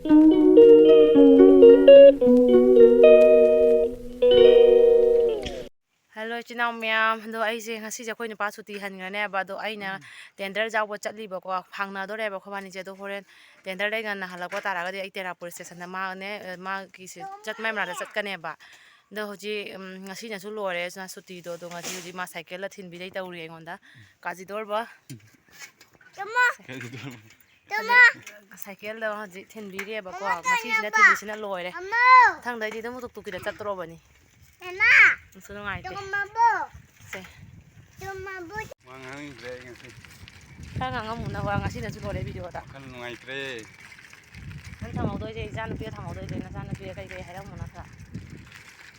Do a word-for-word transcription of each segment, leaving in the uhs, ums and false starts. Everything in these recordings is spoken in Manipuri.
ꯍꯜꯂꯣ ꯏꯆꯤꯟ ꯏꯅꯥꯎ ꯃꯌꯥꯝ, ꯑꯗꯣ ꯑꯩꯁꯦ ꯉꯁꯤꯁꯦ ꯑꯩꯈꯣꯏ ꯅꯨꯄꯥ ꯁꯨꯇꯤ ꯍꯟꯈ꯭ꯔꯅꯦꯕ꯫ ꯑꯗꯣ ꯑꯩꯅ ꯎꯝ꯫ ꯇꯦꯟꯗꯔ ꯌꯥꯎꯕ ꯆꯠꯂꯤꯕꯀꯣ, ꯍꯥꯡꯅꯗꯣꯔꯦꯕ ꯑꯩꯈꯣꯏꯕꯥꯅꯤꯁꯦ꯫ ꯑꯗꯣ ꯍꯣꯔꯦꯟ ꯇꯦꯟꯗꯔꯗꯩ ꯉꯟꯅ ꯍꯜꯂꯛꯄ ꯇꯥꯔꯒꯗꯤ ꯑꯩ ꯇꯦꯔꯥꯄꯨꯔ ꯁ꯭ꯇꯦꯁꯟꯗ ꯃꯥꯅꯦ, ꯑ, ꯃꯥꯒꯤꯁꯦ ꯆꯠ-, ꯃꯥꯏ ꯃꯅꯥꯛꯇ ꯆꯠꯀꯅꯦꯕ꯫ ꯑꯗꯣ ꯍꯧꯖꯤꯛ, ꯎꯝ, ꯉꯁꯤꯅꯁꯨ ꯂꯣꯏꯔꯦ ꯃꯥ ꯁꯨꯇꯤꯗꯣ꯫ ꯑꯗꯣ ꯉꯁꯤ ꯍꯧꯖꯤꯛ ꯃꯥ ꯁꯥꯏꯀꯜꯗ ꯊꯤꯟꯕꯤꯗꯩ ꯇꯧꯔꯤ ꯑꯩꯉꯣꯟꯗ꯫ ꯀꯥꯖꯤꯗꯣꯔꯕ꯫ ꯀꯩꯗꯧꯗꯣꯏꯅꯣ? ꯁꯥꯏꯀꯜꯗꯣ ꯍꯧꯖꯤꯛ ꯊꯤꯟꯕꯤꯔꯤꯑꯕꯀꯣ꯫ ꯉꯁꯤꯁꯤꯅ ꯊꯤꯜꯂꯤꯁꯤꯅ ꯂꯣꯏꯔꯦ꯫ ꯃꯊꯪꯗꯩꯗꯤ ꯑꯗꯨꯝ ꯇꯨꯛꯇꯨꯛꯀꯤꯗ ꯆꯠꯇꯣꯔꯕꯅꯤ꯫ ꯅꯨꯡꯁꯨ ꯅꯨꯡꯉꯥꯏꯇꯦ꯫ ꯁꯦ꯫ ꯋꯥ ꯉꯥꯡꯅꯤꯡꯗ꯭ꯔꯦ ꯑꯩ ꯉꯁꯤ꯫ ꯈꯔ ꯉꯥꯡꯉꯝꯃꯨ ꯅꯋꯥ, ꯉꯁꯤꯅꯁꯨ ꯂꯣꯏꯔꯦ ꯚꯤꯗꯤꯑꯣꯗ꯫ ꯋꯥꯈꯜ ꯅꯨꯡꯉꯥꯏꯇ꯭ꯔꯦ꯫ ꯅꯪ ꯊꯝꯍꯧꯗꯣꯏꯁꯦ, ꯏꯆꯥꯅꯨꯄꯤꯗ ꯊꯝꯍꯧꯗꯣꯏꯁꯦ, ꯅꯆꯥꯅꯨꯄꯤꯗ ꯀꯩꯀꯩ ꯍꯥꯏꯔꯝꯃꯨ ꯅꯠꯇ꯭ꯔꯥ?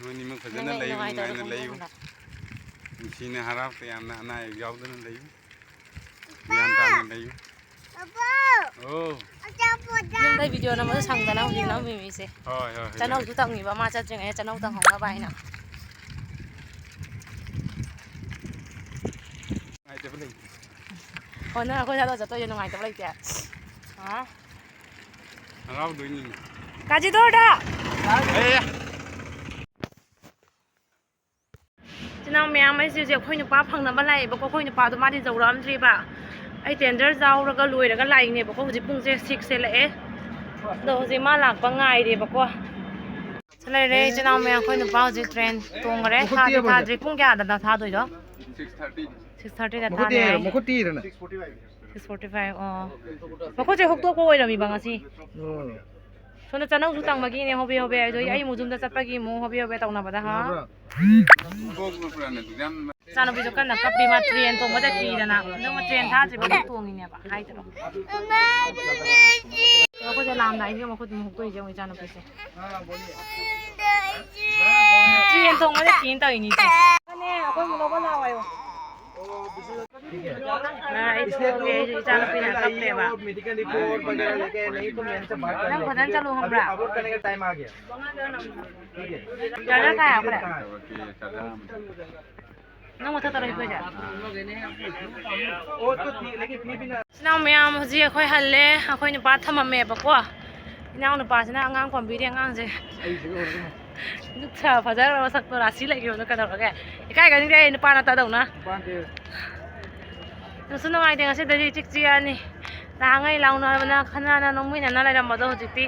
ꯅꯣꯏꯅꯤꯃꯛ ꯐꯖꯅ ꯅꯪ ꯑꯩ ꯂꯩꯌꯨ, ꯅꯨꯡꯉꯥꯏꯇꯕꯗꯣ ꯅꯨꯡꯉꯥꯏꯅ ꯈꯪꯕ ꯂꯩꯌꯨ꯫ ꯅꯠꯇ꯭ꯔꯥ? ꯅꯨꯡꯁꯤꯅ ꯍꯔꯥꯎ ꯇꯌꯥꯝꯅ ꯑꯅꯥ ꯑꯌꯦꯛ ꯌꯥꯎꯗꯅ ꯂꯩꯌꯨ꯫ ꯒ꯭ꯌꯥꯟ ꯇꯥꯅ ꯂꯩꯌꯨ꯫ ꯑꯣ꯫ ꯌꯨꯝꯗꯩ ꯚꯤꯗꯤꯑꯣ ꯅꯝꯕꯁꯨ ꯁꯪꯗꯅ ꯍꯧꯖꯤꯛ ꯅꯝꯃꯤꯃꯤꯁꯦ꯫ ꯍꯣꯏ, ꯍꯣꯏ, ꯍꯣꯏ, ꯆꯅꯧꯁꯨ ꯍꯣꯏ꯫ ꯇꯪꯉꯤꯕ, ꯃꯥ ꯆꯠꯇ꯭ꯔꯤꯉꯩꯗ ꯆꯅꯧ ꯇꯪꯍꯧꯅꯕ ꯍꯥꯏꯅ꯫ ꯅꯨꯡꯉꯥꯏꯇꯕ ꯂꯩꯇꯦ꯫ ꯑꯣ, ꯅꯪ ꯑꯩꯈꯣꯏ ꯆꯠꯂ ꯆꯠꯇꯣꯏꯁꯦ ꯅꯨꯡꯉꯥꯏꯇꯕ ꯂꯩꯇꯦ? ꯑꯥ? ꯍꯔꯥꯎꯗꯣꯏꯅꯤꯅꯦ꯫ ꯀꯥꯖꯤꯗꯣꯔꯗ! ꯑꯦ! ꯏꯆꯤꯟ ꯏꯅꯥꯎ ꯃꯌꯥꯝ, ꯑꯩꯁꯦ ꯍꯧꯖꯤꯛ ꯑꯩꯈꯣꯏ ꯅꯨꯄꯥ ꯐꯪꯅꯕ ꯂꯥꯛꯑꯦꯕꯀꯣ꯫ ꯑꯩꯈꯣꯏ ꯅꯨꯄꯥꯗꯣ ꯃꯥꯗꯤ ꯌꯧꯔꯛꯑꯝꯗ꯭ꯔꯤꯕ꯫ ꯑꯩ ꯇꯦꯟꯗꯔ ꯌꯥꯎꯔꯒ ꯂꯣꯏꯔꯒ ꯂꯥꯛꯏꯅꯦꯕꯀꯣ꯫ ꯍꯧꯖꯤꯛ ꯄꯨꯡꯁꯦ six ꯍꯦꯜꯂꯛꯑꯦ꯫ ꯑꯗꯣ ꯍꯧꯖꯤꯛ ꯃꯥ ꯂꯥꯛꯄ ꯉꯥꯏꯔꯦꯕꯀꯣ꯫ ꯁꯤ ꯂꯩꯔꯦ ꯏꯆꯤꯟ ꯏꯅꯥꯎ ꯃꯌꯥꯝ, ꯑꯩꯈꯣꯏ ꯅꯨꯄꯥ ꯍꯧꯖꯤꯛ ꯇ꯭ꯔꯦꯟ ꯇꯣꯡꯈꯔꯦ꯫ ꯃꯈꯨꯠ ꯊꯥꯗꯤ ꯇꯦꯛꯑꯕꯣ ꯊꯥꯗ꯭ꯔꯤ꯫ ꯍꯧꯖꯤꯛ? ꯄꯨꯡ ꯀꯌꯥꯗꯅꯣ ꯊꯥꯗꯣꯏꯗꯣ? Six thirty꯫ Six thirtyꯗ ꯃꯈꯨꯠ ꯊꯥꯅꯤ ꯇꯦꯛꯑꯦꯅ, ꯍꯥꯏ꯫ ꯃꯈꯨꯠ ꯇꯦꯛꯑꯦꯅ꯫ Six forty five꯫ ꯑꯣ꯫ ꯃꯈꯨꯠꯁꯦ ꯍꯨꯛꯇꯣꯛꯄ ꯑꯣꯏꯔꯝꯃꯤꯕ ꯉꯁꯤ꯫ ꯎꯝ꯫ ꯁꯣꯝꯗ ꯆꯅꯧꯁꯨ ꯇꯪꯕꯒꯤꯅꯦ ꯍꯣꯕꯦ ꯍꯣꯕꯦ ꯍꯥꯏꯗꯣ꯫ ꯑꯩ ꯑꯃꯨꯛ ꯌꯨꯝꯗ ꯆꯠꯄꯒꯤ ꯑꯃꯨꯛ ꯍꯣꯕꯦ ꯍꯣꯕꯦ ꯇꯧꯅꯕꯗ, ꯍꯥ? ꯌꯥꯕ꯭ꯔꯣ? ꯏꯆꯥꯅꯨꯄꯤꯁꯨ ꯀꯟꯅ ꯀꯞꯄꯤ, ꯃꯥ ꯇ꯭ꯔꯦꯟ ꯇꯣꯡꯕꯗ ꯀꯤꯗꯅ꯫ ꯑꯗꯨꯝ ꯇ꯭ꯔꯦꯟ ꯊꯥꯗ꯭ꯔꯤꯕ ꯑꯗꯨꯝ ꯇꯣꯡꯉꯤꯅꯦꯕ, ꯍꯥꯏꯗ꯭ꯔꯣ? ꯃꯈꯣꯏꯁꯦ ꯂꯥꯝꯗꯥꯏꯁꯤꯒ ꯃꯈꯨꯠ ꯑꯗꯨꯝ ꯍꯨꯛꯇꯣꯛꯏꯁꯦ ꯌꯦꯡꯉꯨ, ꯏꯆꯥꯅꯨꯄꯤꯁꯦ꯫ ꯇ꯭ꯔꯦꯟ ꯇꯣꯡꯕꯗ ꯀꯤꯅ ꯇꯧꯔꯤꯅꯤ ꯏꯆꯦ꯫ ꯃꯥꯅꯦ, ꯑꯩꯈꯣꯏ ꯃꯨꯛ ꯂꯧꯕ ꯂꯥꯛꯑꯣ ꯍꯥꯏꯌꯣ꯫ ꯑ, ꯑꯩ ꯊꯣꯛꯑꯒꯦ, ꯑꯩꯁꯨ ꯏꯆꯥꯅꯨꯄꯤꯅ ꯀꯞꯄꯦꯕ꯫ मेडिकल रिपोर्ट वगैरह लेके नहीं तो मेरे से बात कर ꯅꯪ ꯐꯖꯅ ꯆꯠꯂꯨ ꯈꯪꯕ꯭ꯔꯥ? ठीक है। ꯆꯥꯔꯖꯔ ꯀꯥꯏ ꯍꯥꯞꯈ꯭ꯔꯦ? ꯅꯪ ꯃꯊꯛ ꯇꯧꯔ ꯍꯤꯞꯄꯣꯏꯁꯦ? वो तो ठीक, लेकिन फिर भी ना ꯏꯆꯤꯟ ꯏꯅꯥꯎ ꯃꯌꯥꯝ, ꯍꯧꯖꯤꯛ ꯑꯩꯈꯣꯏ ꯍꯜꯂꯦ꯫ ꯑꯩꯈꯣꯏ ꯅꯨꯄꯥ ꯊꯝꯃꯝꯃꯦꯕꯀꯣ꯫ ꯏꯅꯥꯎꯅꯨꯄꯥꯁꯤꯅ ꯑꯉꯥꯡ ꯄꯥꯝꯕꯤꯔꯤ, ꯑꯉꯥꯡꯁꯦ꯫ ꯅꯨꯡꯁꯥ ꯐꯖꯈ꯭ꯔꯕ ꯁꯛꯇꯣ ꯔꯥꯁꯤ ꯂꯩꯈꯤꯕꯗꯣ ꯀꯩꯗꯧꯔꯒꯦ? ꯏꯀꯥꯏꯒꯅꯤꯗ, ꯑꯩ ꯅꯨꯄꯥ ꯅꯠꯇꯗꯧꯅ꯫ ꯅꯨꯡꯁꯨ ꯅꯨꯡꯉꯥꯏꯇꯦ, ꯉꯁꯤꯗꯒꯤ ꯏꯆꯤꯛ ꯆꯤꯛꯑꯅꯤ꯫ ꯅꯍꯥꯟꯉꯩ ꯂꯥꯎꯅꯗꯅ ꯈꯟꯅꯅ ꯅꯣꯡꯃꯤꯟꯅꯅ ꯂꯩꯔꯝꯕꯗꯣ ꯍꯧꯖꯤꯛꯇꯤ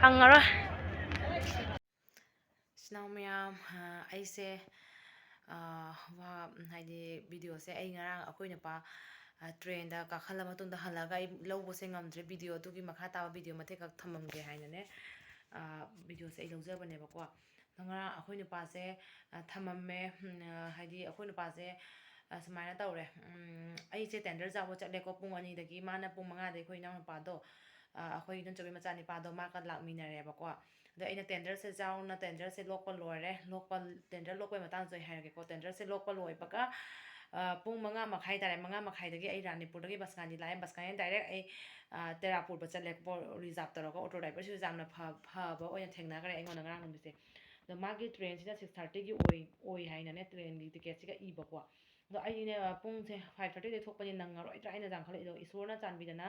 ꯐꯪꯉꯔꯣꯏ꯫ ꯏꯆꯤꯟ ꯏꯅꯥꯎ ꯃꯌꯥꯝ, ꯑ, ꯑꯩꯁꯦ, ꯑ, ꯋꯥ, ꯍꯥꯏꯗꯤ videoꯁꯦ ꯑꯩ ꯉꯔꯥꯡ ꯑꯩꯈꯣꯏ ꯅꯨꯄꯥ, ꯑ, trainꯗ ꯀꯥꯈꯠꯂ ꯃꯇꯨꯡꯗ ꯍꯜꯂꯒ ꯑꯩ ꯂꯧꯕꯁꯦ ꯉꯝꯗ꯭ꯔꯦ꯫ Video ꯑꯗꯨꯒꯤ ꯃꯈꯥ ꯇꯥꯕ video ꯃꯇꯦꯛ ꯈꯛ ꯊꯝꯃꯝꯒꯦ ꯍꯥꯏꯅꯅꯦ, ꯑ, videoꯁꯦ ꯑꯩ ꯂꯧꯖꯕꯅꯦꯕꯀꯣ꯫ ꯑꯗꯣ ꯉꯔꯥꯡ ꯑꯩꯈꯣꯏ ꯅꯨꯄꯥꯁꯦ, ꯑ, ꯊꯝꯃꯝꯃꯦ꯫ ꯎꯝ, ꯑ, ꯍꯥꯏꯗꯤ ꯑꯩꯈꯣꯏ ꯅꯨꯄꯥꯁꯦ, ꯑ, ꯁꯨꯃꯥꯏꯅ ꯇꯧꯔꯦ꯫ ꯎꯝ, ꯑꯩꯁꯦ tender ꯌꯥꯎꯕ ꯆꯠꯂꯦꯀꯣ, ꯄꯨꯡ ꯑꯅꯤꯗꯒꯤ꯫ ꯃꯥꯅ ꯄꯨꯡ ꯃꯉꯥꯗꯒꯤ ꯑꯩꯈꯣꯏ ꯏꯅꯥꯎꯅꯨꯄꯥꯗꯣ, ꯑ, ꯑꯩꯈꯣꯏ ꯏꯗꯣꯝꯆꯥꯒꯤ ꯃꯆꯥꯅꯤꯄꯥꯗꯣ, ꯃꯥꯒ ꯂꯥꯛꯃꯤꯟꯅꯔꯦꯕꯀꯣ꯫ ꯑꯗꯣ ꯑꯩꯅ tenderꯁꯦ ꯌꯥꯎꯅ tenderꯁꯦ ꯂꯣꯛꯄ ꯂꯣꯏꯔꯦ꯫ ꯂꯣꯛꯄ, tender ꯂꯣꯛꯄꯩ ꯃꯇꯥꯡꯁꯨ ꯑꯩ ꯍꯥꯏꯔꯒꯦꯀꯣ꯫ Tenderꯁꯦ ꯂꯣꯛꯄ ꯂꯣꯏꯕꯒ, ꯑ, ꯄꯨꯡ ꯃꯉꯥ ꯃꯈꯥꯏ ꯇꯥꯔꯦ꯫ ꯃꯉꯥ ꯃꯈꯥꯏꯗꯒꯤ ꯑꯩ ꯔꯥꯅꯤꯄꯨꯔꯗꯒꯤ bus ꯒꯥꯔꯤ ꯂꯥꯛꯑꯦ꯫ Bus ꯒꯥꯔꯤ direct ꯑꯩ, ꯑ, ꯇꯦꯔꯥꯄꯨꯔ ꯐꯥꯎ ꯆꯠꯂꯦ꯫ Reserve ꯇꯧꯔꯒ auto driverꯁꯨ ꯌꯥꯝꯅ ꯐ-, ꯐꯕ ꯑꯣꯏꯅ ꯊꯦꯡꯅꯈ꯭ꯔꯦ ꯑꯩꯉꯣꯟꯗ ꯉꯔꯥꯡ ꯅꯨꯃꯤꯠꯁꯦ꯫ ꯑꯗꯣ ꯃꯥꯒꯤ trainꯁꯤꯅ six thirtyꯒꯤ ꯑꯣꯏ, ꯑꯣꯏ ꯍꯥꯏꯅꯅꯦ, trainꯒꯤ ticketꯁꯤꯒ ꯏꯕꯀꯣ꯫ ꯑꯗꯣ ꯑꯩꯅꯦ, ꯄꯨꯡꯁꯦ five thirtyꯗꯩ ꯊꯣꯛꯄꯅꯤ, ꯅꯪꯉꯔꯣꯏꯗ꯭ꯔꯥ ꯍꯥꯏꯅ ꯌꯥꯝ ꯈꯜꯂꯦ꯫ ꯑꯗꯣ ꯏꯁꯣꯔꯅ ꯆꯥꯟꯕꯤꯗꯅ,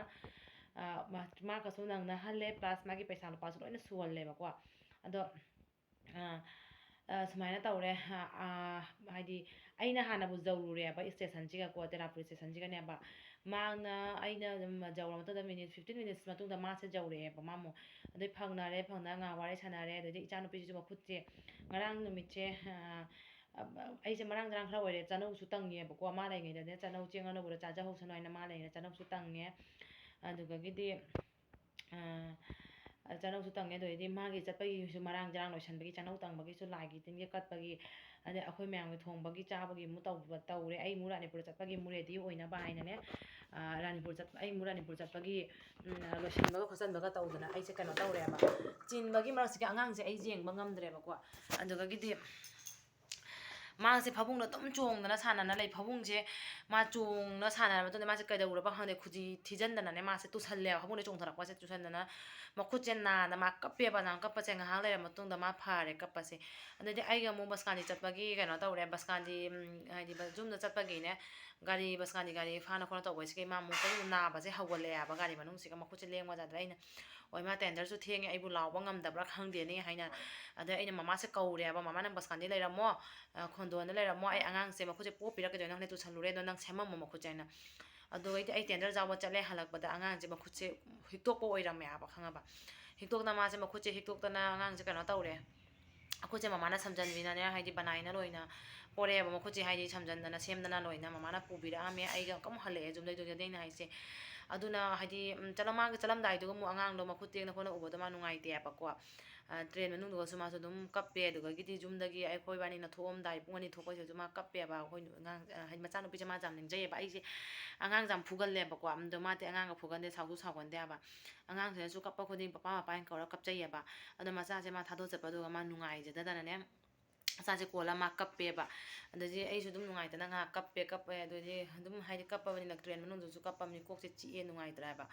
ꯑ, ꯃꯥ-, ꯃꯥꯒꯁꯨ ꯅꯪꯅꯍꯜꯂꯦ, plus ꯃꯥꯒꯤ ꯄꯩꯁꯥ ꯂꯨꯄꯥꯁꯨ ꯂꯣꯏꯅ ꯁꯨꯍꯜꯂꯦꯕꯀꯣ꯫ ꯑꯗꯣ, ꯑ, ꯑ, ꯁꯨꯃꯥꯏꯅ ꯇꯧꯔꯦ, ꯑ, ꯑ, ꯍꯥꯏꯗꯤ ꯑꯩꯅ ꯍꯥꯟꯅꯕꯨ ꯌꯧꯔꯨꯔꯦꯕ stationꯁꯤꯒꯀꯣ, ꯇꯦꯔꯥꯄꯨꯔ stationꯁꯤꯒꯅꯦꯕ꯫ ꯃꯥꯅ, ꯑꯩꯅ ꯑꯗꯨꯝ ꯌꯧꯔ ꯃꯇꯨꯡꯗ minute fifteen minutes ꯃꯇꯨꯡꯗ ꯃꯥꯁꯦ ꯌꯧꯔꯛꯑꯦꯕ ꯃꯥ ꯑꯃꯨꯛ꯫ ꯑꯗꯩ ꯐꯪꯅꯔꯦ, ꯐꯪꯅꯔ ꯉꯥꯏꯍꯥꯛ ꯋꯥꯔꯤ ꯁꯥꯟꯅꯔꯦ꯫ ꯑꯗꯩꯗꯤ ꯏꯆꯥꯅꯨꯄꯤꯁꯤꯁꯨ ꯃꯈꯨꯠꯁꯦ ꯉꯔꯥꯡ ꯅꯨꯃꯤꯠꯁꯦ, ꯑ, ꯑ, ꯑꯩꯁꯦ ꯃꯔꯥꯡ ꯆꯔꯥꯡ ꯈꯔ ꯑꯣꯏꯔꯦ, ꯆꯥꯅꯧꯁꯨ ꯇꯪꯉꯦꯕꯀꯣ꯫ ꯃꯥ ꯂꯩꯉꯩꯗꯅꯦ ꯆꯥꯅꯧ ꯆꯦꯡ ꯑꯅꯧꯕꯗꯣ ꯆꯥꯖꯍꯧꯁꯅꯨ ꯍꯥꯏꯅ ꯃꯥ ꯂꯩꯉꯩꯗ ꯆꯥꯅꯧꯁꯨ ꯇꯪꯉꯦ꯫ ꯑꯗꯨꯗꯒꯤꯗꯤ, ꯑ, ꯆꯥꯅꯧꯁꯨ ꯇꯪꯉꯦ꯫ ꯑꯗꯨꯗꯩꯗꯤ ꯃꯥꯒꯤ ꯆꯠꯄꯒꯤꯁꯨ ꯃꯔꯥꯡ ꯆꯔꯥꯡ ꯂꯣꯏꯁꯟꯕꯒꯤ, ꯆꯥꯅꯧ ꯇꯪꯕꯒꯤꯁꯨ, ꯂꯥꯏꯒꯤ ꯇꯤꯟꯒꯤ ꯀꯠꯄꯒꯤ, ꯑꯗꯩ ꯑꯩꯈꯣꯏ ꯃꯌꯥꯝꯒꯤ ꯊꯣꯡꯕꯒꯤ ꯆꯥꯕꯒꯤ ꯑꯃꯨꯛ ꯇꯧꯕ, ꯇꯧꯔꯦ꯫ ꯑꯩ ꯑꯃꯨꯛ ꯔꯥꯅꯤꯄꯨꯔ ꯆꯠꯄꯒꯤ ꯑꯃꯨꯛ ready ꯑꯣꯏꯅꯕ ꯍꯥꯏꯅꯅꯦ, ꯑ, ꯔꯥꯅꯤꯄꯨꯔ ꯆꯠ-, ꯑꯩ ꯑꯃꯨꯛ ꯔꯥꯅꯤꯄꯨꯔ ꯆꯠꯄꯒꯤ, ꯎꯝ, ꯂꯣꯏꯁꯤꯟꯕꯒ ꯈꯣꯠꯆꯟꯕꯒ ꯇꯧꯗꯅ ꯑꯩꯁꯦ ꯀꯩꯅꯣ ꯇꯧꯔꯦꯕ꯫ ꯆꯤꯟꯕꯒꯤ ꯃꯔꯛꯁꯤꯒꯤ ꯑꯉꯥꯡꯁꯦ ꯑꯩ ꯌꯦꯡꯕ ꯉꯝꯗ꯭ꯔꯦꯕꯀꯣ꯫ ꯑꯗꯨꯗꯒꯤꯗꯤ ꯃꯥꯁꯦ ꯐꯃꯨꯡꯗ ꯑꯗꯨꯝ ꯆꯣꯡꯗꯅ ꯁꯥꯟꯅꯅ ꯂꯩ꯫ ꯐꯃꯨꯡꯁꯦ ꯃꯥ ꯆꯣꯡꯅ ꯁꯥꯟꯅꯔ ꯃꯇꯨꯡꯗ ꯃꯥꯁꯦ ꯀꯩꯗꯧꯔꯕ ꯈꯪꯗꯦ, ꯈꯨꯖꯤ ꯊꯤꯖꯤꯟꯗꯅꯅꯦ ꯃꯥꯁꯦ ꯇꯨꯁꯜꯂꯦꯕ꯫ ꯐꯃꯨꯡꯗ ꯆꯣꯡꯊꯔꯛꯄꯁꯦ ꯇꯨꯁꯟꯗꯅ ꯃꯈꯨꯠꯁꯦ ꯅꯥꯗꯅ ꯃꯥ ꯀꯞꯄꯦꯕ꯫ ꯅꯍꯥꯟ ꯀꯞꯄꯁꯦ ꯉꯥꯏꯍꯥꯛ ꯂꯩꯔ ꯃꯇꯨꯡꯗ ꯃꯥ ꯐꯔꯦ ꯀꯞꯄꯁꯦ꯫ ꯑꯗꯩꯗꯤ ꯑꯩꯒ ꯑꯃꯨꯛ ꯕꯁꯀꯥꯟꯗꯤ ꯆꯠꯄꯒꯤ ꯀꯩꯅꯣ ꯇꯧꯔꯦ꯫ ꯕꯁꯀꯥꯟꯗꯤ, ꯎꯝ, ꯍꯥꯏꯗꯤ ꯕ-, ꯌꯨꯝꯗ ꯆꯠꯄꯒꯤꯅꯦ, ꯒꯥꯔꯤ, ꯕꯁꯀꯥꯟꯗꯤ ꯒꯥꯔꯤ ꯐꯥꯅ ꯈꯣꯠꯅ ꯇꯧꯕꯁꯤꯒꯤ ꯃꯥ ꯑꯃꯨꯛꯇꯪ ꯅꯥꯕꯁꯦ ꯍꯧꯒꯠꯂꯛꯑꯦꯕ, ꯒꯥꯔꯤ ꯃꯅꯨꯡꯁꯤꯒ ꯃꯈꯨꯠꯁꯦ ꯂꯦꯡꯕ ꯌꯥꯗ꯭ꯔꯦ꯫ ꯑꯩꯅ, "ꯑꯣ ꯏꯃꯥ, ꯇꯦꯟꯗꯔꯁꯨ ꯊꯦꯡꯉꯦ, ꯑꯩꯕꯨ ꯂꯥꯎꯕ ꯉꯝꯗꯕ꯭ꯔꯥ ꯈꯪꯗꯦꯅꯦ" ꯍꯥꯏꯅ, ꯑꯗꯩ ꯑꯩꯅ ꯃꯃꯥꯁꯦ ꯀꯧꯔꯦꯕ, "ꯃꯃꯥ, ꯅꯪ ꯕꯁꯀꯥꯟꯗꯤ ꯂꯩꯔꯝꯃꯣ, ꯑ, ꯈꯣꯟꯗꯣꯟꯗ ꯂꯩꯔꯝꯃꯣ, ꯑꯩ ꯑꯉꯥꯡꯁꯦ ꯃꯈꯨꯠꯁꯦ ꯄꯣꯞꯄꯤꯔ ꯀꯩꯗꯧꯅꯣ ꯈꯪꯗꯦ, ꯇꯨꯁꯜꯂꯨꯔꯦ, ꯑꯗꯣ ꯅꯪ ꯁꯦꯝꯃꯝꯃꯣ ꯃꯈꯨꯠꯁꯦ" ꯍꯥꯏꯅ꯫ ꯑꯗꯨꯒꯩꯗꯤ ꯑꯩ ꯇꯦꯟꯗꯔ ꯌꯥꯎꯕ ꯆꯠꯂꯦ, ꯍꯜꯂꯛꯄꯗ ꯑꯉꯥꯡꯁꯦ ꯃꯈꯨꯠꯁꯦ ꯍꯤꯛꯇꯣꯛꯄ ꯑꯣꯏꯔꯝꯃꯦ ꯍꯥꯏꯕ, ꯈꯪꯉꯕ? ꯍꯤꯛꯇꯣꯛꯇꯅ ꯃꯥꯁꯦ ꯃꯈꯨꯠꯁꯦ ꯍꯤꯛꯇꯣꯛꯇꯅ ꯑꯉꯥꯡꯁꯦ ꯀꯩꯅꯣ ꯇꯧꯔꯦ꯫ ꯃꯈꯨꯠꯁꯦ ꯃꯃꯥꯅ ꯁꯝꯖꯟꯕꯤꯅꯅꯦ, ꯍꯥꯏꯗꯤ ꯕꯅꯥꯏꯅ ꯂꯣꯏꯅ ꯄꯣꯔꯛꯑꯦꯕ, ꯃꯈꯨꯠꯁꯦ ꯍꯥꯏꯗꯤ ꯁꯝꯖꯟꯗꯅ ꯁꯦꯝꯗꯅ ꯂꯣꯏꯅ ꯃꯃꯥꯅ ꯄꯨꯕꯤꯔꯛꯑꯝꯃꯦ꯫ ꯑꯩꯒ ꯑꯃꯨꯛ ꯍꯜꯂꯛꯑꯦ ꯌꯨꯝꯗꯩꯗꯨꯒꯗꯤ ꯑꯩꯅ ꯍꯥꯏꯁꯦ꯫ ꯑꯗꯨꯅ ꯍꯥꯏꯗꯤ, ꯎꯝ, ꯆꯠꯂꯝ-, ꯃꯥꯒꯤ ꯆꯠꯂꯝꯗꯥꯏꯗꯨꯒ ꯑꯃꯨꯛ ꯑꯉꯥꯡꯗꯣ ꯃꯈꯨꯠ ꯇꯦꯛꯅ ꯈꯣꯠꯅ ꯎꯕꯗꯣ ꯃꯥ ꯅꯨꯡꯉꯥꯏꯇꯦ ꯍꯥꯏꯕꯀꯣ꯫ ꯑ, ꯇ꯭ꯔꯦꯟ ꯃꯅꯨꯡꯗꯨꯒꯁꯨ ꯃꯥꯁꯨ ꯑꯗꯨꯝ ꯀꯞꯄꯦ꯫ ꯑꯗꯨꯗꯒꯤꯗꯤ ꯌꯨꯝꯗꯒꯤ ꯑꯩꯈꯣꯏ ꯏꯕꯥꯅꯤꯅ ꯊꯣꯛꯑꯝꯗꯥꯏ ꯄꯨꯡ ꯑꯅꯤ ꯊꯣꯛꯄꯩꯁꯤꯗꯁꯨ ꯃꯥ ꯀꯞꯄꯦꯕ꯫ ꯑꯩꯈꯣꯏ ꯑꯉꯥꯡ, ꯑ, ꯍꯥꯏꯗꯤ ꯃꯆꯥꯅꯨꯄꯤꯁꯦ ꯃꯥꯁꯦ ꯌꯥꯝ ꯅꯤꯡꯖꯩꯌꯦꯕ꯫ ꯑꯩꯁꯦ ꯑꯉꯥꯡꯁꯦ ꯌꯥꯝ ꯐꯨꯒꯜꯂꯦꯕꯀꯣ꯫ ꯑꯗꯣ ꯃꯥꯗꯤ ꯑꯉꯥꯡꯒ ꯐꯨꯒꯟꯗꯦ, ꯁꯥꯎꯁꯨ ꯁꯥꯎꯒꯟꯗꯦ ꯍꯥꯏꯕ꯫ ꯑꯉꯥꯡꯁꯤꯅꯁꯨ ꯀꯞꯄ ꯈꯨꯗꯤꯡ ꯄꯄꯥ ꯄꯄꯥ ꯍꯥꯏꯅ ꯀꯧꯔ ꯀꯞꯆꯩꯌꯦꯕ꯫ ꯑꯗꯣ ꯃꯆꯥꯁꯦ ꯃꯥ ꯊꯥꯗꯣꯛ ꯆꯠꯄꯗꯨꯒ ꯃꯥ ꯅꯨꯡꯉꯥꯏꯖꯗꯗꯅꯅꯦ, ꯃꯆꯥꯁꯦ ꯀꯣꯜꯂ ꯃꯥ ꯀꯞꯄꯦꯕ꯫ ꯑꯗꯒꯤ ꯑꯩꯁꯨ ꯑꯗꯨꯝ ꯅꯨꯡꯉꯥꯏꯇꯅ ꯉꯥꯏꯍꯥꯛ ꯀꯞꯄꯦ, ꯀꯞꯄꯦ꯫ ꯑꯗꯨꯗꯤ ꯑꯗꯨꯝ ꯍꯥꯏꯗꯤ ꯀꯞꯄꯕꯅꯤꯅ, ꯇ꯭ꯔꯦꯟ ꯃꯅꯨꯡꯗꯁꯨ ꯀꯞꯄꯕꯅꯤ, ꯀꯣꯛꯁꯦ ꯆꯤꯛꯑꯦ, ꯅꯨꯡꯉꯥꯏꯇ꯭ꯔꯦꯕ꯫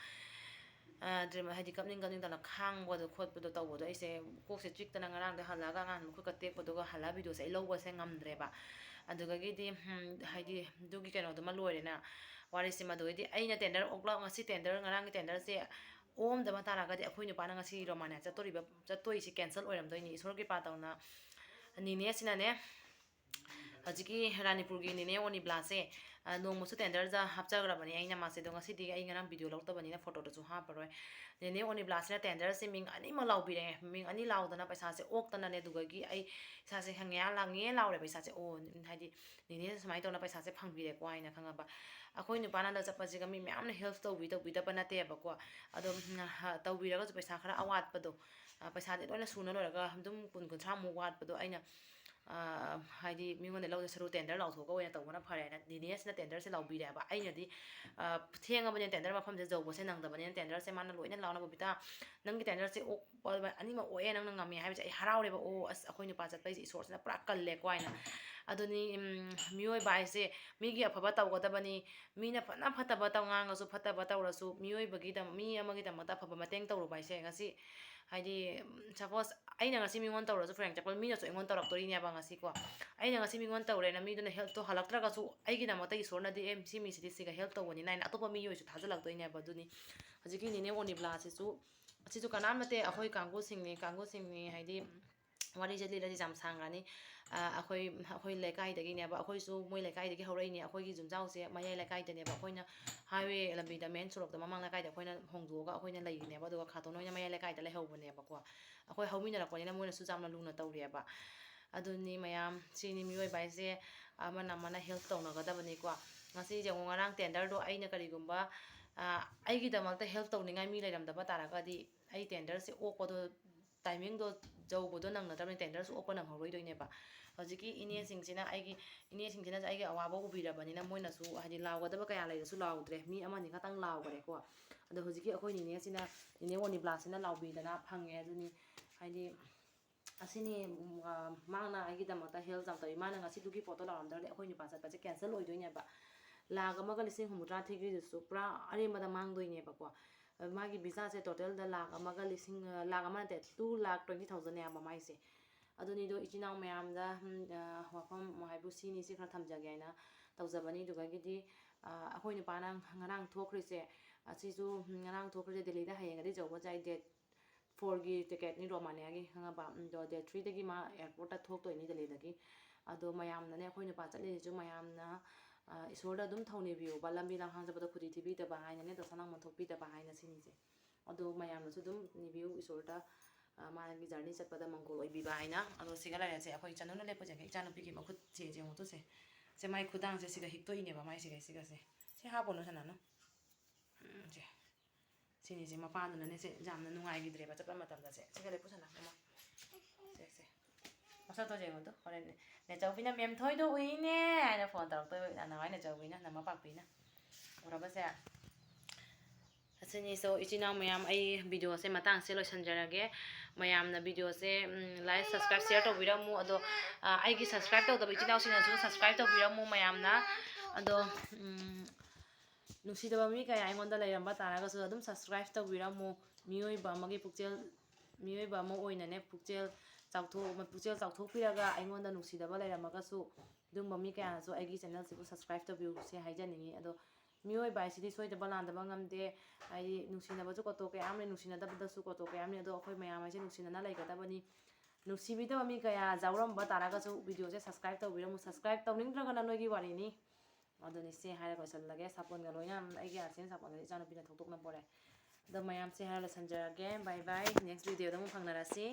ꯑ, ꯇ꯭ꯔꯦꯟ, ꯍꯥꯏꯗꯤ ꯀꯞꯅꯤꯡ ꯀꯞꯅꯤꯡ ꯇꯧꯅ ꯈꯥꯡꯕꯗꯣ ꯈꯣꯠꯄꯗꯣ ꯇꯧꯕꯗꯣ ꯑꯩꯁꯦ ꯀꯣꯛꯁꯦ ꯆꯤꯛꯇꯅ ꯉꯔꯥꯡꯗ ꯍꯜꯂꯛꯑꯒ ꯑꯉꯥꯡ ꯃꯈꯨꯠꯀ ꯇꯦꯛꯄꯗꯨꯒ ꯍꯜꯂꯛꯑ ꯚꯤꯗꯤꯑꯣꯁꯦ ꯑꯩ ꯂꯧꯕꯁꯦ ꯉꯝꯗ꯭ꯔꯦꯕ꯫ ꯑꯗꯨꯗꯒꯤꯗꯤ, ꯎꯝ, ꯍꯥꯏꯗꯤ ꯑꯗꯨꯒꯤ ꯀꯩꯅꯣꯗꯨꯃ ꯂꯣꯏꯔꯦꯅ ꯋꯥꯔꯤꯁꯤꯃ꯫ ꯑꯗꯨꯒꯤꯗꯤ ꯑꯩꯅ ꯇꯦꯟꯗꯔ ꯑꯣꯛꯂꯛ-, ꯉꯁꯤ ꯇꯦꯟꯗꯔ, ꯉꯔꯥꯡꯒꯤ ꯇꯦꯟꯗꯔꯁꯦ ꯑꯣꯝꯗꯕ ꯇꯥꯔꯒꯗꯤ ꯑꯩꯈꯣꯏ ꯅꯨꯄꯥꯅ ꯉꯁꯤ ꯔꯣꯃꯥꯅꯤꯌꯥ ꯆꯠꯇꯣꯔꯤꯕ, ꯆꯠꯇꯣꯏꯁꯦ ꯀꯦꯟꯁꯦꯜ ꯑꯣꯏꯔꯝꯗꯣꯏꯅꯤ꯫ ꯏꯁꯣꯔ ꯀ꯭ꯔꯤꯄꯥ ꯇꯧꯅ ꯅꯦꯅꯦꯁꯤꯅꯅꯦ, ꯍꯧꯖꯤꯛꯀꯤ ꯔꯥꯅꯤꯄꯨꯔꯒꯤ ꯅꯦꯅꯦ ꯑꯣꯅꯤꯕ꯭ꯂꯥꯁꯦ, ꯑ, ꯅꯣꯡꯃꯁꯨ ꯇꯦꯟꯗꯔꯗ ꯍꯥꯞꯆꯈ꯭ꯔꯕꯅꯤ ꯑꯩꯅ ꯃꯥꯁꯦ꯫ ꯑꯗꯣ ꯉꯁꯤꯗꯤ ꯑꯩ ꯉꯔꯥꯡ ꯚꯤꯗꯤꯑꯣ ꯂꯧꯔꯛꯇꯕꯅꯤꯅ ꯐꯣꯇꯣꯗꯁꯨ ꯍꯥꯞꯄꯔꯣꯏ꯫ ꯅꯦꯅꯦ ꯑꯣꯅꯤꯕ꯭ꯂꯥꯁꯤꯅ ꯇꯦꯟꯗꯔꯁꯦ ꯃꯤꯡ ꯑꯅꯤꯃꯛ ꯂꯥꯎꯕꯤꯔꯦ꯫ ꯃꯤꯡ ꯑꯅꯤ ꯂꯥꯎꯗꯅ ꯄꯩꯁꯥꯁꯦ ꯑꯣꯛꯇꯅꯅꯦ, ꯑꯗꯨꯗꯒꯤ ꯑꯩ ꯏꯁꯥꯁꯦ ꯉꯦ ꯂꯥ-, ꯉꯦ ꯂꯥꯎꯔꯦꯕ ꯏꯁꯥꯁꯦ꯫ ꯑꯣ, ꯍꯥꯏꯗꯤ ꯅꯦꯅꯦꯁꯦ ꯁꯨꯃꯥꯏꯅ ꯇꯧꯅ ꯄꯩꯁꯥꯁꯦ ꯐꯪꯕꯤꯔꯦꯀꯣ ꯍꯥꯏꯅ ꯈꯪꯉꯕ꯫ ꯑꯩꯈꯣꯏ ꯅꯨꯄꯥꯅ ꯍꯟꯗꯛ ꯆꯠꯄꯁꯤꯒ ꯃꯤ ꯃꯌꯥꯝꯅ ꯍꯦꯜꯞ ꯇꯧꯕꯤ ꯇꯧꯕꯤꯗꯕ ꯅꯠꯇꯦꯕꯀꯣ꯫ ꯑꯗꯣ, ꯎꯝ, ꯍ-, ꯇꯧꯕꯤꯔꯒꯁꯨ ꯄꯩꯁꯥ ꯈꯔ ꯑꯋꯥꯠꯄꯗꯣ, ꯑ, ꯄꯩꯁꯥꯗꯤ ꯂꯣꯏꯅ ꯁꯨꯅ ꯂꯣꯏꯔꯒ ꯑꯗꯨꯝ ꯀꯨꯟ ꯀꯨꯟꯊ꯭ꯔꯥꯃꯨꯛ ꯋꯥꯠꯄꯗꯣ ꯑꯩꯅ, ꯑ, ꯍꯥꯏꯗꯤ ꯃꯤꯉꯣꯟꯗ ꯂꯧꯗꯣꯏ ꯁꯔꯨꯛ ꯇꯦꯟꯗꯔ ꯂꯥꯎꯊꯣꯛꯑꯒ ꯑꯣꯏꯅ ꯇꯧꯕꯅ ꯐꯔꯦꯅ ꯅꯦꯅꯦꯁꯤꯅ ꯇꯦꯟꯗꯔꯁꯦ ꯂꯥꯎꯕꯤꯔꯦꯕ꯫ ꯑꯩꯅꯗꯤ, ꯑ, ꯊꯦꯡꯉꯕꯅꯤꯅ ꯇꯦꯟꯗꯔ ꯃꯐꯝꯁꯦ ꯌꯧꯕꯁꯦ ꯅꯪꯗꯕꯅꯤꯅ ꯇꯦꯟꯗꯔꯁꯦ ꯃꯥꯅ ꯂꯣꯏꯅ ꯂꯥꯎꯅ, "ꯕꯕꯤꯇꯥ, ꯅꯪꯒꯤ ꯇꯦꯟꯗꯔꯁꯦ ꯑꯣꯛꯄ ꯑꯅꯤꯃꯛ ꯑꯣꯛꯑꯦ, ꯅꯪꯅ ꯉꯝꯃꯦ" ꯍꯥꯏꯕꯁꯦ ꯑꯩ ꯍꯔꯥꯎꯔꯦꯕ꯫ ꯑꯣ, ꯑꯁ, ꯑꯩꯈꯣꯏ ꯅꯨꯄꯥ ꯆꯠꯄꯩꯁꯦ ꯏꯁꯣꯔꯁꯤꯅ ꯄꯨꯔꯥ ꯀꯜꯂꯦꯀꯣ ꯍꯥꯏꯅ꯫ ꯑꯗꯨꯅꯤ, ꯎꯝ, ꯃꯤꯑꯣꯏꯕ ꯍꯥꯏꯁꯦ ꯃꯤꯒꯤ ꯑꯐꯕ ꯇꯧꯒꯗꯕꯅꯤ꯫ ꯃꯤꯅ ꯐꯅ ꯐꯠꯇꯕ ꯇꯧ ꯉꯥꯡꯉꯁꯨ, ꯐꯠꯇꯕ ꯇꯧꯔꯁꯨ, ꯃꯤꯑꯣꯏꯕꯒꯤꯗꯃꯛ, ꯃꯤ ꯑꯃꯒꯤꯗꯃꯛꯇ ꯑꯐꯕ ꯃꯇꯦꯡ ꯇꯧꯔꯨꯕ ꯍꯥꯏꯁꯦ ꯉꯁꯤ ꯍꯥꯏꯗꯤ, ꯁꯄꯣꯁ ꯑꯩꯅ ꯉꯁꯤ ꯃꯤꯉꯣꯟ ꯇꯧꯔꯁꯨ, ꯐꯣꯔ ꯑꯦꯛꯖꯥꯝꯄꯜ, ꯃꯤꯅꯁꯨ ꯑꯩꯉꯣꯟꯗ ꯇꯧꯔꯛꯇꯣꯔꯤꯅꯦꯕ ꯉꯁꯤꯀꯣ꯫ ꯑꯩꯅ ꯉꯁꯤ ꯃꯤꯉꯣꯟ ꯇꯧꯔꯦꯅ ꯃꯤꯗꯨꯅ ꯍꯦꯜꯞꯇꯣ ꯍꯜꯂꯛꯇ꯭ꯔꯒꯁꯨ, ꯑꯩꯒꯤꯗꯃꯛꯇ ꯏꯁꯣꯔꯅꯗꯤ ꯑꯦ ꯁꯤ ꯃꯤꯁꯤꯗꯤ ꯁꯤꯒ ꯍꯦꯜꯞ ꯇꯧꯕꯅꯤꯅ ꯍꯥꯏꯅ ꯑꯇꯣꯞꯄ ꯃꯤ ꯑꯣꯏꯁꯨ ꯊꯥꯖꯤꯜꯂꯛꯇꯣꯏꯅꯦꯕ꯫ ꯑꯗꯨꯅꯤ ꯍꯧꯖꯤꯛꯀꯤ ꯅꯦꯅꯦ ꯑꯣꯅꯤꯕꯂꯥꯁꯤꯁꯨ, ꯑꯁꯤꯁꯨ ꯀꯅꯥꯝ ꯅꯠꯇꯦ, ꯑꯩꯈꯣꯏ ꯀꯥꯡꯕꯨꯁꯤꯡꯅꯤ, ꯀꯥꯡꯕꯨꯁꯤꯡꯅꯤ ꯍꯥꯏꯗꯤ, ꯋꯥꯔꯤꯁꯦ ꯂꯤꯔꯗꯤ ꯌꯥꯝ ꯁꯥꯡꯈ꯭ꯔꯅꯤ꯫ ꯑꯩꯈꯣꯏ ꯑꯩꯈꯣꯏ ꯂꯩꯀꯥꯏꯗꯒꯤꯅꯦꯕ, ꯑꯩꯈꯣꯏꯁꯨ ꯃꯣꯏ ꯂꯩꯀꯥꯏꯗꯒꯤ ꯍꯧꯔꯛꯏꯅꯦ꯫ ꯑꯩꯈꯣꯏꯒꯤ ꯌꯨꯝꯖꯥꯎꯁꯦ ꯃꯌꯥꯏ ꯂꯩꯀꯥꯏꯗꯅꯦꯕ, ꯑꯩꯈꯣꯏꯅ ꯍꯥꯏꯋꯦ ꯂꯝꯕꯤꯗ, ꯃꯦꯟ ꯁꯣꯔꯣꯛꯇ, ꯃꯃꯥꯡ ꯂꯩꯀꯥꯏꯗ ꯑꯩꯈꯣꯏꯅ ꯍꯣꯡꯗꯣꯛꯑꯒ ꯑꯩꯈꯣꯏꯅ ꯂꯩꯔꯤꯅꯦꯕ꯫ ꯑꯗꯨꯒ ꯈꯥꯇꯣꯟ ꯍꯣꯏꯅ ꯃꯌꯥꯏ ꯂꯩꯀꯥꯏꯗ ꯂꯩꯍꯧꯕꯅꯦꯕꯀꯣ꯫ ꯑꯩꯈꯣꯏ ꯍꯧꯃꯤꯟꯅꯔꯛꯄꯅꯤꯅ ꯃꯣꯏꯅꯁꯨ ꯌꯥꯝꯅ ꯂꯨꯅ ꯇꯧꯔꯦꯕ꯫ ꯑꯗꯨꯅꯤ ꯃꯌꯥꯝ, ꯁꯤꯅꯤ ꯃꯤꯑꯣꯏꯕ ꯍꯥꯏꯁꯦ, ꯑꯃꯅ ꯑꯃꯅ ꯍꯦꯜꯞ ꯇꯧꯅꯒꯗꯕꯅꯤꯀꯣ꯫ ꯉꯁꯤ ꯌꯦꯡꯉꯨ, ꯉꯔꯥꯡ ꯇꯦꯟꯗꯔꯗꯣ ꯑꯩꯅ ꯀꯔꯤꯒꯨꯝꯕ, ꯑ, ꯑꯩꯒꯤꯗꯃꯛꯇ ꯍꯦꯜꯞ ꯇꯧꯅꯤꯡꯉꯥꯏ ꯃꯤ ꯂꯩꯔꯝꯗꯕ ꯇꯥꯔꯒꯗꯤ, ꯑꯩ ꯇꯦꯟꯗꯔꯁꯦ ꯑꯣꯛꯄꯗꯣ, ꯇꯥꯏꯃꯤꯡꯗꯣ ꯌꯧꯕꯗꯣ ꯅꯪꯅꯗ꯭ꯔꯕꯅꯤ, ꯇꯦꯟꯗꯔꯁꯨ ꯑꯣꯛꯄ ꯅꯪꯍꯧꯔꯣꯏꯗꯣꯏꯅꯦꯕ꯫ ꯍꯧꯖꯤꯛꯀꯤ ꯏꯅꯦꯁꯤꯡꯁꯤꯅ ꯑꯩꯒꯤ, ꯏꯅꯦꯁꯤꯡꯁꯤꯅꯁꯨ ꯑꯩꯒꯤ ꯑꯋꯥꯕ ꯎꯕꯤꯔꯕꯅꯤꯅ ꯃꯣꯏꯅꯁꯨ ꯍꯥꯏꯗꯤ ꯂꯥꯎꯒꯗꯕ ꯀꯌꯥ ꯂꯩꯔꯁꯨ ꯂꯥꯎꯗ꯭ꯔꯦ, ꯃꯤ ꯑꯃꯅꯤ ꯈꯛꯇꯪ ꯂꯥꯎꯈ꯭ꯔꯦꯀꯣ꯫ ꯑꯗꯣ ꯍꯧꯖꯤꯛꯀꯤ ꯑꯩꯈꯣꯏ ꯅꯤꯅꯦꯁꯤꯅ, ꯅꯤꯅꯦ ꯑꯣꯅꯤꯕ꯭ꯂꯥꯁꯤꯅ ꯂꯥꯎꯕꯤꯗꯅ ꯐꯪꯉꯦ꯫ ꯑꯗꯨꯅꯤ ꯍꯥꯏꯗꯤ, ꯑꯁꯤꯅꯤ, ꯎꯝ, ꯑ, ꯃꯥꯅ ꯑꯩꯒꯤꯗꯃꯛꯇ ꯍꯦꯜꯞ ꯌꯥꯝ ꯇꯧꯋꯤ꯫ ꯃꯥꯅ ꯉꯁꯤꯗꯨꯒꯤ ꯄꯣꯠꯇꯣ ꯂꯥꯎꯔꯝꯗ꯭ꯔꯒꯗꯤ ꯑꯩꯈꯣꯏ ꯅꯨꯄꯥ ꯆꯠꯄꯁꯦ ꯀꯦꯟꯁꯦꯜ ꯑꯣꯏꯗꯣꯏꯅꯦꯕ꯫ ꯂꯥꯛ ꯑꯃꯒ ꯂꯤꯁꯤꯡ ꯍꯨꯝꯐꯨꯇꯔꯥ ꯊꯤꯈ꯭ꯔꯤꯗꯨꯁꯨ ꯄꯨꯔꯥ ꯑꯔꯦꯝꯕꯗ ꯃꯥꯡꯗꯣꯏꯅꯦꯕꯀꯣ꯫ ꯑ, ꯃꯥꯒꯤ ꯚꯤꯁꯥꯁꯦ ꯇꯣꯇꯦꯜꯗ ꯂꯥꯛ ꯑꯃꯒ ꯂꯤꯁꯤꯡ, ꯑ, ꯂꯥꯛ ꯑꯃ ꯅꯠꯇꯦ, ꯇꯨ ꯂꯥꯛ ꯇ꯭ꯋꯦꯟꯇꯤ ꯊꯥꯎꯖꯟꯅꯦ ꯍꯥꯏꯕ ꯃꯥꯏꯁꯦ꯫ ꯑꯗꯨꯅꯤꯗꯣ ꯏꯆꯤꯟ ꯏꯅꯥꯎ ꯃꯌꯥꯝꯗ, ꯎꯝ, ꯑ, ꯋꯥꯐꯝ ꯍꯥꯏꯕꯨ ꯁꯤꯅꯤ, ꯁꯤ ꯈꯔ ꯊꯝꯖꯒꯦ ꯍꯥꯏꯅ ꯇꯧꯖꯕꯅꯤ꯫ ꯑꯗꯨꯗꯒꯤꯗꯤ, ꯑ, ꯑꯩꯈꯣꯏ ꯅꯨꯄꯥꯅ ꯉꯔꯥꯡ ꯊꯣꯛꯈ꯭ꯔꯤꯁꯦ, ꯑꯁꯤꯁꯨ, ꯎꯝ, ꯉꯔꯥꯡ ꯊꯣꯛꯈ꯭ꯔꯤꯁꯦ ꯗꯦꯜꯂꯤꯗ ꯍꯌꯦꯡꯒꯗꯤ ꯌꯧꯕ ꯌꯥꯏ, ꯗꯦꯠ ꯐꯣꯔꯒꯤ ꯇꯤꯀꯦꯠꯅꯤ ꯔꯣꯃꯥꯅꯤꯌꯥꯒꯤ, ꯈꯪꯉꯕ? ꯑꯗꯣ ꯗꯦꯠ ꯊ꯭ꯔꯤꯗꯒꯤ ꯃꯥ ꯑꯦꯌꯥꯔꯄꯣꯔꯠꯇ ꯊꯣꯛꯇꯣꯏꯅꯤ ꯗꯦꯜꯂꯤꯗꯒꯤ꯫ ꯑꯗꯣ ꯃꯌꯥꯝꯅꯅꯦ, ꯑꯩꯈꯣꯏ ꯅꯨꯄꯥ ꯆꯠꯂꯤꯁꯤꯁꯨ ꯃꯌꯥꯝꯅ, ꯑ, ꯏꯁꯣꯔꯗ ꯑꯗꯨꯝ ꯊꯧꯅꯤꯕꯤꯌꯨꯕ, ꯂꯝꯕꯤ ꯂꯝꯈꯥꯡ ꯆꯠꯄꯗ ꯈꯨꯗꯤ ꯊꯤꯕꯤꯗꯕ ꯍꯥꯏꯅꯅꯦ, ꯗꯣꯁꯥ ꯂꯥꯡꯕꯟ ꯊꯣꯛꯄꯤꯗꯕ ꯍꯥꯏꯅ ꯁꯤꯅꯤꯁꯦ꯫ ꯑꯗꯣ ꯃꯌꯥꯝꯅꯁꯨ ꯑꯗꯨꯝ ꯅꯤꯕꯤꯌꯨ ꯏꯁꯣꯔꯗ, ꯑ, ꯃꯥꯒꯤ ꯖꯔꯅꯤ ꯆꯠꯄꯗ ꯃꯪꯒꯣꯜ ꯑꯣꯏꯕꯤꯕ ꯍꯥꯏꯅ꯫ ꯑꯗꯣ ꯁꯤꯒ ꯂꯩꯔꯁꯦ, ꯑꯩꯈꯣꯏ ꯆꯅꯨꯅ ꯂꯦꯞꯄꯨꯁꯦ, ꯏꯆꯥꯅꯨꯄꯤꯒꯤ ꯃꯈꯨꯠꯁꯦ ꯌꯦꯡꯉꯨ ꯇꯨꯁꯦ꯫ ꯁꯦ, ꯃꯥꯏ ꯈꯨꯗꯥꯡꯁꯦ ꯁꯤꯒ ꯍꯤꯛꯇꯣꯛꯏꯅꯦꯕ, ꯃꯥꯏ ꯁꯤꯒ, ꯁꯤꯒꯁꯦ꯫ ꯁꯤ ꯍꯥꯞꯄꯨꯅꯨ, ꯁꯅꯥꯅꯨ꯫ ꯎꯝ, ꯁꯦ꯫ ꯁꯤꯅꯤꯁꯦ ꯃꯄꯥꯗꯨꯅꯅꯦ, ꯁꯦ ꯌꯥꯝꯅ ꯅꯨꯡꯉꯥꯏꯈꯤꯗ꯭ꯔꯦꯕ ꯆꯠꯄ ꯃꯇꯝꯗ꯫ ꯁꯦ, ꯁꯤꯒ ꯂꯦꯞꯄꯨ ꯁꯅꯥ, ꯃꯃꯥ꯫ ꯁꯦ, ꯁꯦ꯫ ꯃꯁꯛꯇꯣ ꯌꯦꯡꯉꯨ ꯇꯨ, ꯍꯣꯔꯦꯟ ꯅꯦꯆꯧꯕꯤꯅ "ꯃꯦꯝꯊꯣꯏꯗꯣ ꯎꯏꯅꯦ" ꯍꯥꯏꯅ ꯐꯣꯟ ꯇꯧꯔꯛꯇꯣꯏꯕ, ꯅꯅꯥꯎ ꯅꯦꯆꯧꯕꯤꯅ, ꯅꯃꯥ ꯄꯥꯛꯄꯤꯅ꯫ ꯎꯔꯕꯁꯦ? ꯑꯁꯤꯅꯤ꯫ So, ꯏꯆꯤꯟ ꯏꯅꯥꯎ ꯃꯌꯥꯝ, ꯑꯩ ꯚꯤꯗꯤꯑꯣꯁꯦ ꯃꯇꯥꯡꯁꯦ ꯂꯣꯏꯁꯤꯟꯖꯔꯒꯦ꯫ ꯃꯌꯥꯝꯅ ꯚꯤꯗꯤꯑꯣꯁꯦ, ꯎꯝ, like, subscribe, share ꯇꯧꯕꯤꯔꯝꯃꯨ꯫ ꯑꯗꯣ, ꯑ, ꯑꯩꯒꯤ subscribe ꯇꯧꯗꯕ ꯏꯆꯤꯟ ꯏꯅꯥꯎꯁꯤꯡꯅꯁꯨ subscribe ꯇꯧꯕꯤꯔꯝꯃꯨ ꯃꯌꯥꯝꯅ꯫ ꯑꯗꯣ, ꯎꯝ, ꯅꯨꯡꯁꯤꯗꯕ ꯃꯤ ꯀꯌꯥ ꯑꯩꯉꯣꯟꯗ ꯂꯩꯔꯝꯕ ꯇꯥꯔꯒꯁꯨ ꯑꯗꯨꯝ subscribe ꯇꯧꯕꯤꯔꯝꯃꯨ꯫ ꯃꯤꯑꯣꯏꯕ ꯑꯃꯒꯤ ꯄꯨꯛꯆꯦꯜ ꯃꯤꯑꯣꯏꯕ ꯑꯃ ꯑꯣꯏꯅꯅꯦ, ꯄꯨꯛꯆꯦꯜ ꯆꯥꯎꯊꯣꯛ ꯄꯨꯛꯆꯦꯜ ꯆꯥꯎꯊꯣꯛꯄꯤꯔꯒ ꯑꯩꯉꯣꯟꯗ ꯅꯨꯡꯁꯤꯗꯕ ꯂꯩꯔꯝꯃꯒꯁꯨ, ꯑꯗꯨꯒꯨꯝꯕ ꯃꯤ ꯀꯌꯥꯅꯁꯨ ꯑꯩꯒꯤ ꯆꯦꯅꯦꯜꯁꯤꯕꯨ ꯁꯕꯁꯀ꯭ꯔꯥꯏꯕ ꯇꯧꯕꯤꯌꯨꯁꯦ ꯍꯥꯏꯖꯅꯤꯡꯉꯤ꯫ ꯑꯗꯣ ꯃꯤꯑꯣꯏꯕ ꯍꯥꯏꯁꯤꯗꯤ ꯁꯣꯏꯗꯕ ꯂꯥꯟꯗꯕ ꯉꯝꯗꯦ꯫ ꯍꯥꯏꯗꯤ ꯅꯨꯡꯁꯤꯅꯕꯁꯨ ꯀꯣꯠꯇꯣ ꯀꯌꯥ ꯑꯃ ꯂꯩ, ꯅꯨꯡꯁꯤꯅꯗꯕꯗꯁꯨ ꯀꯣꯠꯇꯣ ꯀꯌꯥ ꯑꯃ ꯂꯩ꯫ ꯑꯗꯣ ꯑꯩꯈꯣꯏ ꯃꯌꯥꯝ ꯍꯥꯏꯁꯦ ꯅꯨꯡꯁꯤꯅꯅ ꯂꯩꯒꯗꯕꯅꯤ꯫ ꯅꯨꯡꯁꯤꯕꯤꯗꯕ ꯃꯤ ꯀꯌꯥ ꯌꯥꯎꯔꯝꯕ ꯇꯥꯔꯒꯁꯨ ꯚꯤꯗꯤꯑꯣꯁꯦ ꯁꯕꯁꯀ꯭ꯔꯥꯏꯕ ꯇꯧꯕꯤꯔꯝꯃꯨ꯫ ꯁꯕꯁꯀ꯭ꯔꯥꯏꯕ ꯇꯧꯅꯤꯡꯗ꯭ꯔꯒꯅ ꯅꯣꯏꯒꯤ ꯋꯥꯔꯤꯅꯤ꯫ ꯑꯗꯨꯅꯤ, ꯁꯦ ꯍꯥꯏꯔꯒ ꯂꯣꯏꯁꯤꯜꯂꯒꯦ꯫ ꯁꯥꯄꯣꯟꯒ ꯂꯣꯏꯅ ꯑꯩꯒꯤ ꯑꯥꯔꯁꯦꯟ ꯁꯥꯄꯣꯟꯒꯁꯦ ꯏꯆꯥꯅꯨꯄꯤꯅ ꯊꯧꯗꯣꯛꯅ ꯄꯣꯔꯛꯑꯦ꯫ ꯑꯗꯣ ꯃꯌꯥꯝ ꯁꯦ ꯍꯥꯏꯔꯒ ꯂꯣꯏꯁꯤꯟꯖꯔꯒꯦ꯫ Bye bye, next videoꯗ ꯑꯃꯨꯛ ꯐꯪꯅꯔꯁꯤ꯫